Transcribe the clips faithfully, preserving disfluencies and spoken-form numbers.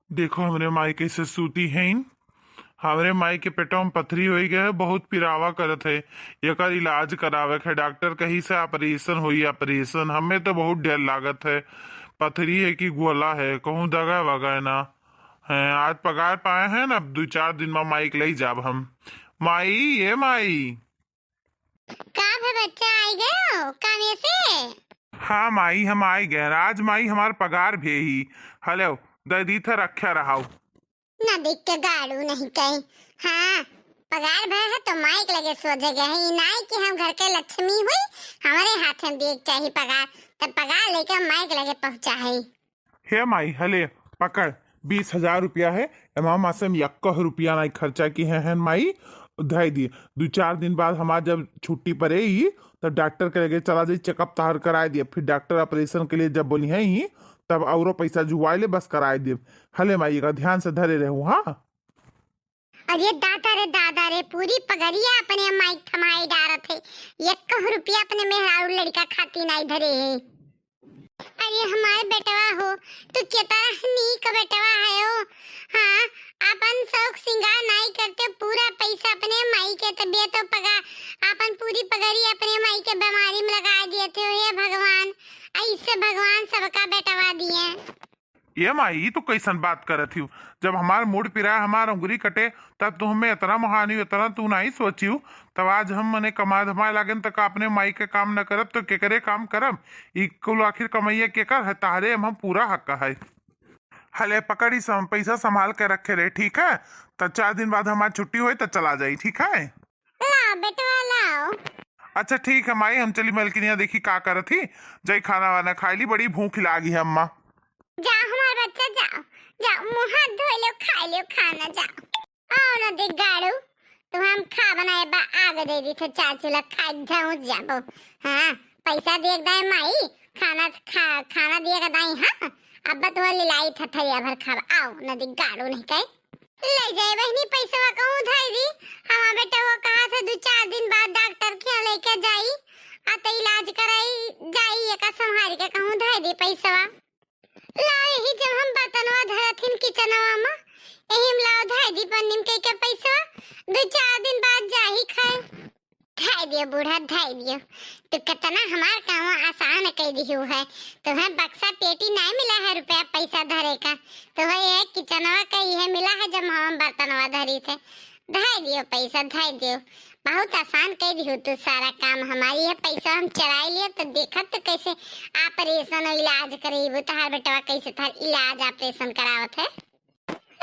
देखो हमरे माई कैसे सूती हैं। हमरे माई के पेटवा में पथरी होई गए है, बहुत पिरावा करत है। एकर इलाज करावे के है। डॉक्टर कही से ऑपरेशन होई, ऑपरेशन। हमें तो बहुत डर लागत है, पथरी है कि गोला है, कहूँ दगा वगा ना है। आज पगार पाए हैं ना, अब दो चार दिन में माई के ले जाब हम। माई, ये माई। का भे बच्चा, आई गयो कामे से? हाँ माई, हम आई गए। आज माई हमार पगार भे ही। हेलो, दे दी थे, रख्या रहाओ। ना देख के गाड़ू नहीं कहीं। हाँ, पगार भे है तो माई के लगे सोझे गए है। ई नाई कि हम घर के लक्ष्मी हुई, हमारे हाथ में दिए के चाही पगार, तब पगार लेके माई के लगे पहुँचा है। हे माई, हले पकड़, बीस हजार रुपया है, एमा मासे में यक्को रुपया नाई खर्चा की है, है माई, धई दिए। दो चार दिन बाद हमार जब छुट्टी पड़े ही, तब डॉक्टर के लगे चला जाई, चेकअप तहार कराए दिए। फिर डॉक्टर ऑपरेशन के लिए जब बोली है ही, तब औरो पैसा जुवाए ले, बस कराए दिए। हले माई, एका ध्यान से धरे रहू, हाँ। अरे दादा रे दादा रे, पूरी पगरिया अपने माई थमाए डारत है, यक्को रुपया अपने मेहरारू लड़का खाती नाई धरे है। अरे हमार बेटवा हो, तू केतना नीक बेटवा है हो। हाँ, अपन शौक सिंगार नाई करते, पूरा पैसा अपने माई के तबियत पगा, अपन पूरी पगरी अपने माई के बीमारी में लगा दिए थे। हे भगवान, ऐसे भगवान सबका बेटवा दिए। ये माई, ई तू कैसन बात करत हिउ? जब हमार मूड़ पिराए, हमार उंगरी कटे, तब तू हमें इतना मोहानी, इतना तू नाई सोचिउ। तब आज हम मने कमा धमाए लागेन, त का अपने माई के काम न करब, तो केकरे काम करब? ई कुल आखिर कमैया केकर है? तहरे हम, हम पूरा हक है। हले पकड़ी सम-, पैसा संभाल के रखे रहे, ठीक है? त चार दिन बाद हमार छुट्टी होई, त चला जाई, ठीक है? लाओ बेटवा, लाओ। अच्छा ठीक है माई, हम चली मलकिनिया देखी का करत ही, जाई खाना वाना खाई ली, बड़ी भूख लागी है अम्मा। जा हमार बच्चा, जा, जा, मुँह हाथ धो लो, खा लो खाना, जा। आओ ना दे गाड़ू, तू हम खा बनाए बा आग दे दी थे चार चूल्हा खाए धौंस जाबो। हाँ, पैसा दे दाए माई, खाना खा, खाना दिए का दाई, हाँ, अब तुम्हारे लिलाई थथरिया भर खाब। आओ ना दे गाड़ू नहीं कहे। ले जाए बहिनी, पैसवा कहूँ धई दी। हमार बेटवा कहा था दो चार दिन बाद डॉक्टर के यहाँ लेके जाई, आ त इलाज कराई जाई, एका संभारी के कहूँ धई दी पैसवा। ला यही जब हम बर्तनवा धरत हिन किचनवा में, यही में लाओ धई दी पन्नी में कह के पैसवा, दो चार दिन बाद जाही खाए। धई दियो बूढ़ा, धई दियो। तू कितना हमार काम आसान कई दिहू है। तुम्हें बक्सा पेटी नहीं मिला है रुपया पैसा धरे का। तुम्हें ये किचनवा का ये मिला है जब हम बर्तनवा धरी थे। धई दियो पैसा, धई दियो। बहुत आसान कई दिहू तू सारा काम हमारी। ये पैसा हम चुराई लियो तो देखत तो कैसे ऑपरेशन और इलाज करीबू, तहार बेटवा कैसे थार इलाज ऑपरेशन करावत है।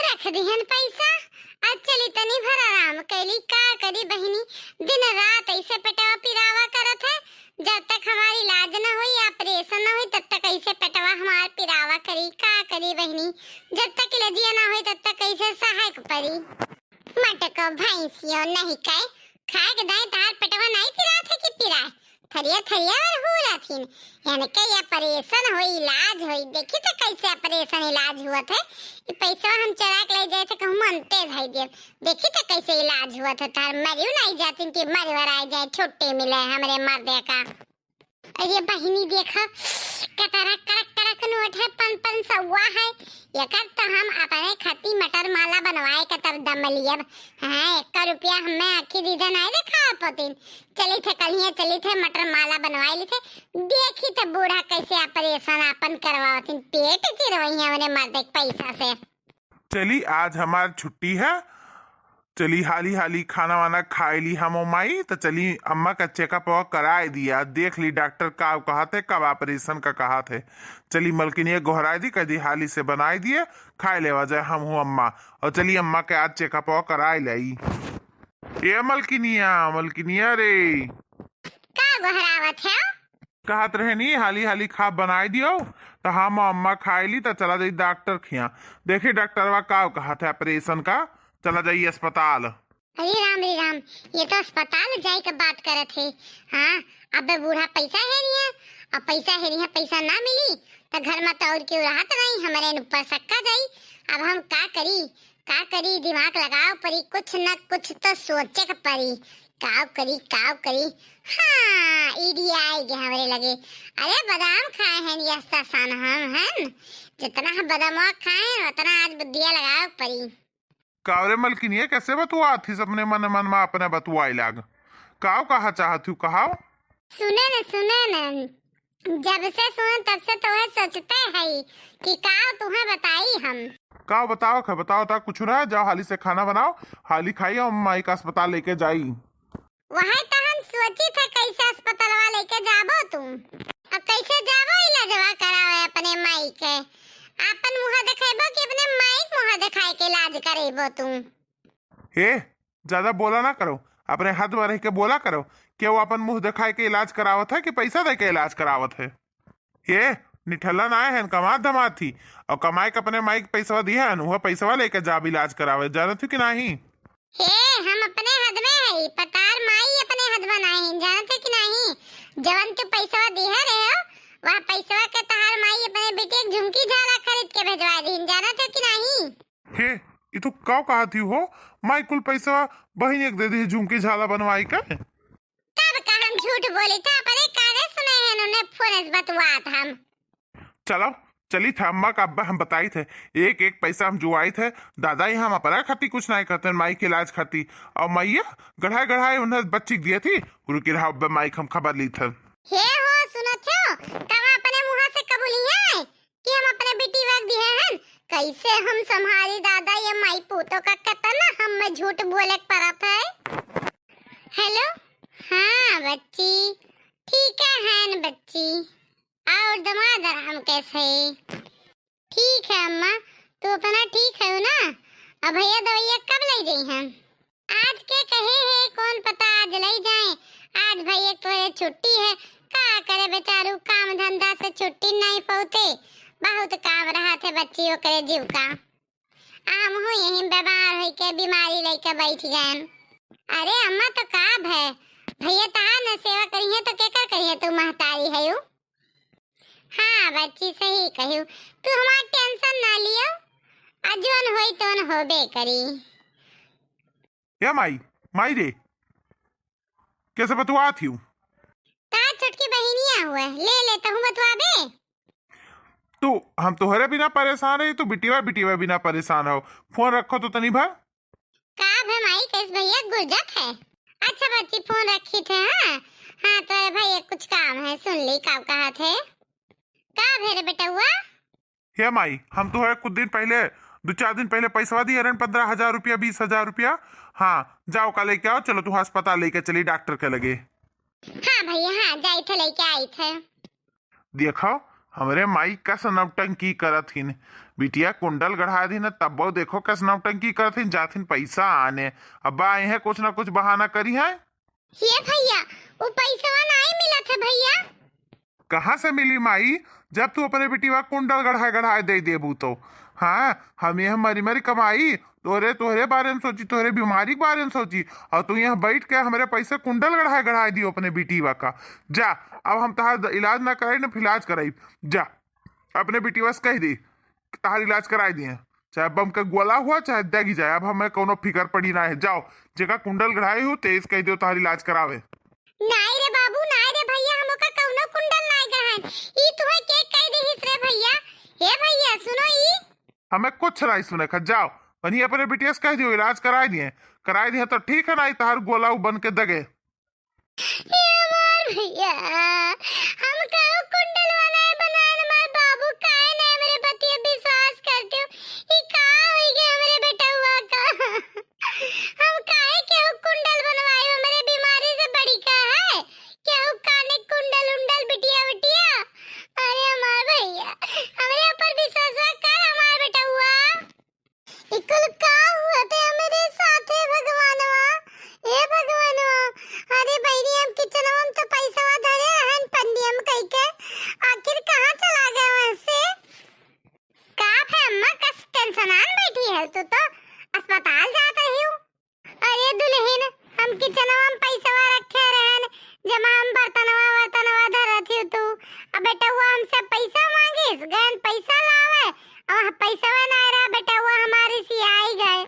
रख दिहन पैसा, आज चली तनी भर आराम कैली। का करी बहिनी, दिन रात ऐसे पेटवा पिरावा करत है। जब तक हमार इलाज न होई, ऑपरेशन न होई, तब तक ऐसे पेटवा हमार पिरावा करी। का करी बहिनी, जब तक इलाजिया न होई, तब तक ऐसे सहायक परी। मटको भैंसियो नहीं कहे, खाए के दाएं तार पेटवा नहीं पिरात है कि पिराए। थरिया थरिया और हुलत हिन। इनके ये ऑपरेशन होई, इलाज होई। देखी तो कैसे ऑपरेशन इलाज हुआ थे। ये पैसा हम चुरा के ले जाए थे, कहूँ मनते धई दिए। देखी तो कैसे इलाज हुआ थे। तार मरियो नहीं जातिन कि मरिवर आ जाए, छुट्टी मिले हमरे मर्दे का। अरे बहिनी देखो, कतरा कड़क कड़क नोट है, पन पन सौआ है। एकर तो हम अपने खाती मटर माला बनवाए के तब दम लियब। हाँ, एक रुपया हमें आखी दीदा नहीं देखा पतिन। चली थे कलिए, चली थे मटर माला बनवाए ली थे। देखी थे बूढ़ा कैसे ऑपरेशन आपन करवावतिन, पेट चिरवई है उन्हें मर्दे के पैसा से। चली आज हमार छुट्टी है, चली हाली हाली खाना वाना खाए ली हम और माई, तो चली अम्मा का चेकअप कराए दिया, देख ली डॉक्टर का कहत है, कब ऑपरेशन का कहत है। चली मलकिनिया गोहराए दी, कह दी हाली से बनाए दिए, खाए लेवा जाए हम हूँ अम्मा। और चली अम्मा के आज चेकअप कराए लाई। ए मलकिनिया, मलकिनिया रे। का गोहरावत है? कहत रहनी हाली हाली खा बनाए दियो, तो हम अम्मा खाए ली, तो चला जाई डॉक्टर खिया। देखी डॉक्टरवा का कहत है ऑपरेशन का, चला जाई अस्पताल। अरे राम रे राम, ये तो अस्पताल जाए के बात करत है। हाँ, अब बूढ़ा पैसा है नहीं है, अब पैसा है नहीं है, पैसा ना मिली तो घर में तो और क्यों रहत नहीं, हमारे ऊपर सक्का जाई। अब हम का करी, का करी, दिमाग लगाओ परी, कुछ न कुछ तो सोचे के परी। काव करी, काव करी। हाँ, idea आइ गया हमरे लगे। अरे, बादाम खाए हैं, यस्ता सान हम हैं। जितना हम बादामवा खाए हैं, उतना आज बुद्धिया लगावे पड़ी। काव रे मलकिनिया, कैसे बतुआत हिस अपने मन मन मा अपने बतुआए लाग? काव कहा चाहत हूँ, कहाव? सुने न, सुने न, जब से सुन तब से तोहे सोचते हई कि काव तुहे बताई हम। काव बताव खे, बताव ता कुछ ना, जाओ हाली से खाना बनाओ, हाली खाई और माई का अस्पताल लेके जाई। वही तो हम सोची थे कैसे अस्पतालवा लेके जाबो तू, अब कैसे जाबो इलाजवा करावे अपने माई के, अपन मुँह देखेबो कि अपने माई के मुँह देखाए के इलाज करेबो तू। हे, ज्यादा बोला ना करो, अपने हद में रह के बोला करो। केहू अपन मुँह देखाए के इलाज करावत है कि पैसा दे के इलाज करावत है? हे, निठल्ला ना है, कमात धमात थी, और कमाए के अपने माई के पैसवा दिए हन, वह पैसवा लेके जाब इलाज करावे, जानत हो कि नाही? हे, हम अपने हद में हई, पर तार माई अपने हद में नाही, जानत हो कि नाही? जवन तू पैसवा दिए रहे हो, वह पैसवा के तार माई अपने बेटी के झुमकी झाला खरीद के भेजवा दीन, जानत हो कि नाही? हे, ई तो काव कहत ही हो? माई कुल पैसवा बहिन एक दे दी झुमकी झाला बनवाई के। तब का हम झूठ बोली था? अपने काने सुने हैं उन्हें फोन से बतुआत हम। चलो, चली था अम्मा का अब्बा हम बताई थे। एक एक पैसा हम जुआई थे। दादा ये हम अपना खाती कुछ नहीं करते, माई के इलाज खाती। और मैया गढ़ाए गढ़ाए उन्हें बच्ची दिए थी। रुकी रहा अब्बा, माई के हम खबर ली थे। हे हो, सुनत हो? तब अपने मुँह से कबूली है कि हम अपने बिटिया के दिहे हन, कैसे हम संभाली दादा, ये माई पूतो का कितना हम में झूठ बोले के पड़त है। हेलो, हाँ बच्ची, ठीक है हन बच्ची, और दमाद आराम कैसे? ठीक है अम्मा, तू अपना ठीक है ना? अब भैया दवाइया कब ले जाई हम? आज के कहे है, कौन पता आज लई जाए। आज भैया तोरे छुट्टी है, का करे बेचारू, काम धंधा से छुट्टी नहीं पौते, बहुत काम रहत है बच्ची ओकरे जीव का। आ हमहू यही बीमार होई के बीमारी लेके बैठ गए। अरे अम्मा तो का भय, भैया तहार न सेवा करिहे तो केकर करिहे, तू महतारी है यू। हाँ बच्ची, सही कहियो, तू हमार टेंशन ना लियो, आ जौन होई तौन होबे करी। ए माई, माई रे, कैसे बतुआत हियो? का छोटकी बहिनिया हुए, ले ले तहू बतुआबे। तू, हम तोहरे बिना परेशान है, तू बिटिया बिटिया बिना परेशान हो। फोन रखो तो तनी भर। का भे माई, कैस भैया गुर्जत है? अच्छा बच्ची, फोन रखी थे। हाँ हाँ, तोरे भैया कुछ काम है, सुन ली का कहत है। का भे रे बेटउआ? हे माई, हम तोहरे कुछ दिन पहिले, दो चार दिन पहिले पैसवा दिए रहन, पन्द्रह हजार रुपया, बीस हजार रुपया। हाँ, जाओ का लेके आओ, चलो तू अस्पताल लेके चली डॉक्टर के लगे। हाँ भैया, हाँ, जाई थे, लेके आई थे। देखो, हमरे माई कस नौटंकी करत हिन। बिटिया कुंडल गढ़ा दिन, तब्बो देखो कस नौटंकी करत हिन, जात हिन पैसा आने। अब आए हैं, कुछ ना कुछ बहाना करी है। ये भैया, वो पैसवा नाई मिलत है भैया। कहाँ से मिली माई, जब तू अपने बिटिया कुंडल गढ़ाए गढ़ाए दे देबू तो? हाँ, हम यह मरी मरी कमाई, तोरे, तोहरे बारे में सोची, तोहरे बीमारी के बारे में सोची, और तू यहाँ बैठ के हमरे पैसे कुंडल गढ़ाए गढ़ाए दियो अपने बिटिया का। जा, अब हम तहार द-, इलाज ना कराई, ना फिलाज कराई। जा, अपने बिटिया से कह दे, तहार इलाज कराए दिए, चाहे बम का गोला हुआ, चाहे दगी जाए, अब हमें कौनो फिकर पड़ी ना है। जाओ, जेका कुंडल गढ़ाए हो, तेज कह दियो, तहार इलाज करावे। नाई रे बाबू, नाई रे भैया, हम ओका कौनो कुंडल नाई गढ़ाएन। ई तुहे के कह देहिस रे भैया? हे भैया, सुनो ई। हमें कुछ नाई सुने का, जाओ, वहीं अपने बिटिया से कह दियो, इलाज कराए दिए, कराए दिए तो ठीक है, नाई तहार गोला उ बन के दगे। हे हमार भैया, हम कहू कुंडल बनाए बनाए हमार बाबू काहे ना हमरे बतिया विश्वास करते हो? ई का होई गए हमरे बेटउआ का? हम काहे केहू कुंडल बनवाए, हमरे बीमारी से बड़ी का है? केहू काने कुंडल उंडल बिटिया बिटिया? अरे हमार भैया, हमरे ऊपर विश्वास कर हमार बेटउआ। ई कुल का हुआ थे हमरे साथे भगवानवा? ए भगवानवा, अरे बहिनी, हम किचनवा में तो पैसवा धरे रहन पंडियम कह के, आखिर कहाँ चला गए वहाँ से? का भे अम्मा, कस टेंशन आन बैठी है तू तो? अस्पताल जात रही हूँ। अरे दुल्हन, हम किचनवा में पैसवा रखे रहन, जमा हम बर्तनवा वर्तनवा धरत ही तू। अब बेटउआ हमसे पैसा मांगिस, गयन पैसा लावे, अब पैसवा ना रहा, बेटउआ हमारी सियाई गए।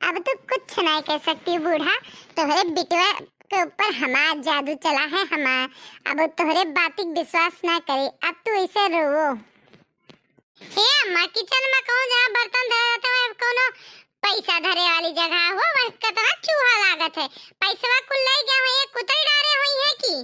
अब तू कुछ नहीं कह सकती हूँ बूढ़ा, तोहरे बिटवा के ऊपर हमार जादू चला है, हमार। अब तोहरे बाती के विश्वास ना करे, अब तू ऐसे रोवो। हे अम्मा, किचन में कहूँ जहाँ बर्तन धरे रहते हैं, कोनो पैसा धरे वाली जगह हो, वह कितना चूहा लागत है। पैसवा कुल ले गया है, ये कुतई डारे हुई है कि?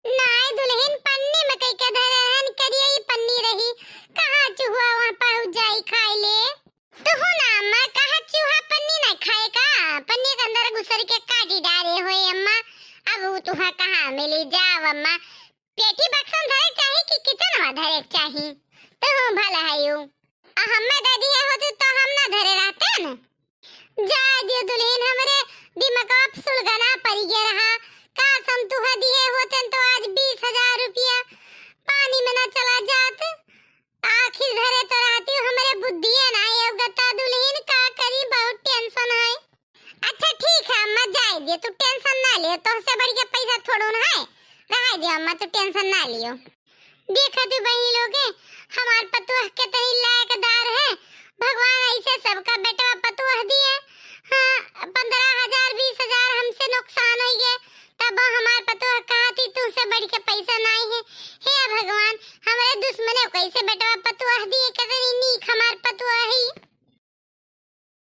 नाय दुल्हन, पन्नी में कई के धरे रहन, करिए ही पन्नी रही, कहाँ चूहा वहाँ पहुँच जाई खाए ले। तू हो ना अम्मा, कहाँ चूहा पन्नी ना खाए का? पन्नी के अंदर घुसर के काटी डारे होए अम्मा। अब वो तुहा कहाँ मिली? जाओ अम्मा, पेटी बक्सन धरे के चाही कि किचन में धरे के चाही? तू भला है यू। आ हमें दे दिए होती तो हम ना धरे रहते न। जा दियो दुल्हन, हमरे दिमागवा पे सुलगना पड़ गया रहा। काश हम तुहा दिए होते तो आज बीस हजार रुपया पानी में ना चला जात। आखिर धरे तो रहती हूँ, हमरे बुद्धिए ना है। अब गता दुल्हन का करी, बहुत टेंशन है। अच्छा ठीक है अम्मा, जाए दे, तू टेंशन ना लियो, तोहसे बढ़ के पैसा थोड़ो ना है। रहा दे अम्मा, तू टेंशन ना लियो। देखा तू बहनी लोगे, हमार पतोह कितनी लायकदार है। भगवान ऐसे सबका बेटवा पतोह दिए। हाँ, पन्द्रह हजार, बीस हजार हमसे नुकसान हो गए, तब हमार पतोह कहा थी तुमसे बढ़ के पैसा नहीं है। हे भगवान, हमारे दुश्मने को ऐसे बेटवा पतोह दिए, कितनी नीक हमार